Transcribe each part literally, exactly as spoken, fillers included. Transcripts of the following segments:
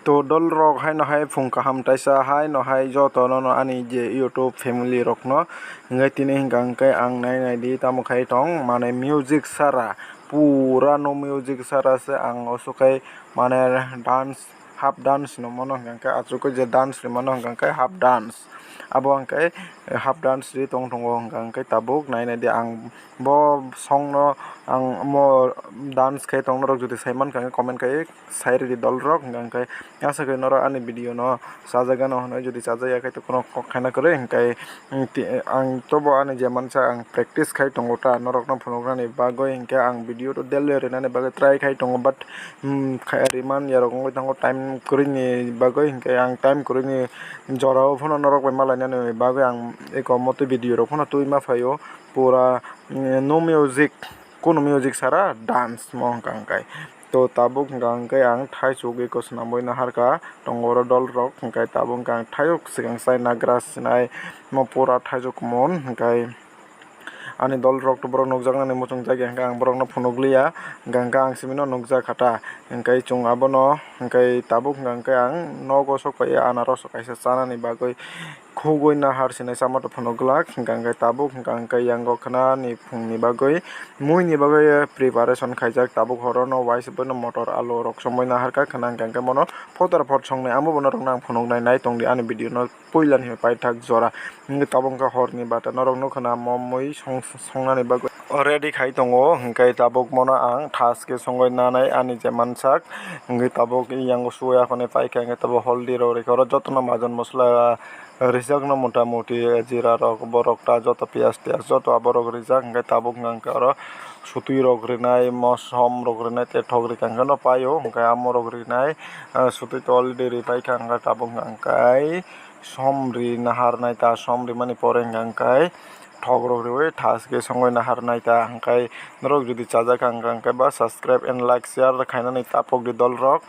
To dol rok haino hai phung kaham taisa haino hai joto nono ani je YouTube family rokno hingke tini hingka hingke ang nai nai di tamo khai tong mane music sara pura no music sara se ang oso khai mane dance half dance no mano hingka hingke achuk je dance ni mano hingka hingke half dance abo hingke half dance ri tong tongo hingka hingke tabuk nai nai di ang bo song no ang mo dance khai tong norok jodi sai mankha hingke comment khai. Sai rwdi dol rok hingka hingke aswk norok ani video no chajagano hinwi jodi chajak ya khe to kheno kok khaina kwrwi hingke ang tobo ani je mansa ang practice khai tongo ta norok no phunuknani bagwi hingke ang video to daily rinani bagwi try khai tongo but riman yarok wngwi tongo time kwrwini bagwi hingke ang time kwrwini jorao phano norok bai malainani bagwi ang eko moto video rok phano twi ma phaio pura no music. Kunu music sara dance mo hwnka hwnkhe. To tabuk hwnka hwnkhe ang thaichuk eko swnamwi naharkha tongo oro dol rok hwnkhe tabuk hwnkhe ang thaichuk swkang sai nagra sinai mo pura thaichuk mon hwnkhe ani dol rok to borok nukjaknani muchungjak ya hwnkhe ang borokno phunukliya hwnkhe ang simino nukjakha ta hwnkhe chwng abono hwnkhe tabuk hwnkhe ang nogo sokphaiya anaros kaisa chanani bagwi. Khugwi nahar sinai chama tongphano glak hwnkha hwnkhe tabuk hwnkha hwnkhe yango khwnani phungni bagwi muini bagwi preparation khaijak tabuk horono uaisa boino motor alu rok chongwi naharkha khwna hwnkha hwnkhe bono photar phot songnai amo bono rokno ang phunuknai nai tongdi ani video no puilani paithak jora hwnkhe tabuk hwnkha horni bata norok nukha na mo mui song songnani bagwi ready khai tongo hwnkhe tabuk mono ang thaske songwi nanai ani je mansak hwnkhe tabuk yango suya phano paikha hwnkhe tabuk holdi rok rikha oro jotono majon mosola. Rijakno mota moti jira rok borok ta joto piyas tiyas joto aborok rijak hwnkhe tabuk hwnkha hwnkhe oro sutwi rok rinai mosom rok rinai tei thok rikha hwnkhe no paio hwnkhe amorok rinai sutwi to already ripaikha hwnkhe tabuk hwnkha hwnkhe som ri naharnai ta som rimani pore hwnkha hwnkhe thok rok riwi thaske songwi naharnai ta hwnkhe norok jodi chajakha hwnkha hwnkhe ba subscribe and like share khainani tapokdi dol rok.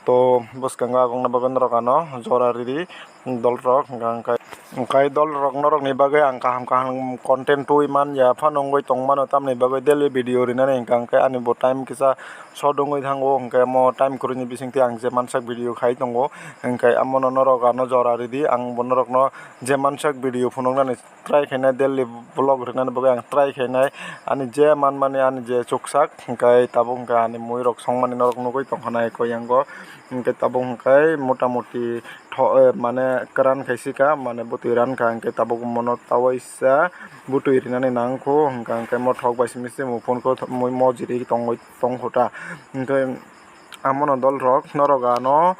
To bwskango agongna bagwi norok ano jora ridi dol rok hwnkha hwnkhe hwnkhe dol rok norokni bagwi ang kaham kaham content twi man ya phano wngwi tongmano tamni bagwi daily video rinani hwnkha hwnkhe ani bo time kisa short wngwi thango hwnkhe mo time kwrwini bisingtwi ang je mansak video khai tongo hwnkhe amono norok ano jora ridi ang bo norokno je mansak video phunuknani. Try khainai daily vlog rinani bagwi ang try khainai ani je manmani ani je chuksak hwnkhe tabuk hwnkhe ani mui rok songmani norok nugwi tongkha na eko yango hwnkhe tabuk hwnkhe motamoti mane kwran khai sika mane bwtwi rankha hwnkhe tabuk mono tawaisa bwtwi rinani nangkho hwnkha hwnkhe mo thok bai simi se mui phone khe mui mo jiri tongwi tongkho ta hwnkhe. Amono dol rok norok ano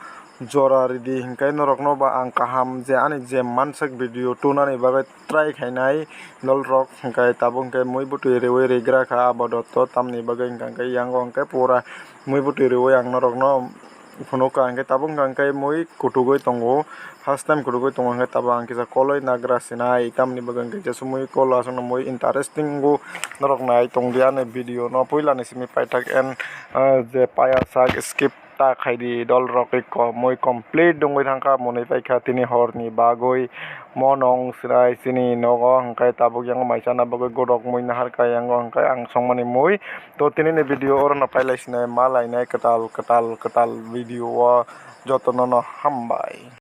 jora ridi hinkai norok no ba ang kaham je ani je mansak video tunani bagwi try khainai dol rok hinkai tabuk hinkai mui bwtwi riwi rigra kha abo dotto tamni bagwi hinka hinkai yango hinkai pura mui bwtwi riwi ang norok no phunuk kha hinkai tabuk hinka hinkai mui kuthugwi tongo. First time kwrwgwi tongo hwnkhe tabuk ang kisa koloi nagra sinai tamni bagwi hwnkhe kisa sumui kolo aswkno mui interesting wngwi norok nai tongdi ani video no puilani simi paithak and je paya sak skip ta khaidi dol rok mui complete wngwi thangkha mwnwi paikha tini horni bagwi mo nong sinai chini nogo hwnkhe tabuk yango mai chana bagwi godok mui naharkha yango hwnkhe ang songmani mui to tinini video orono pailai sinai ma lainai kwtal kwtal kwtal video o jotono no hambai.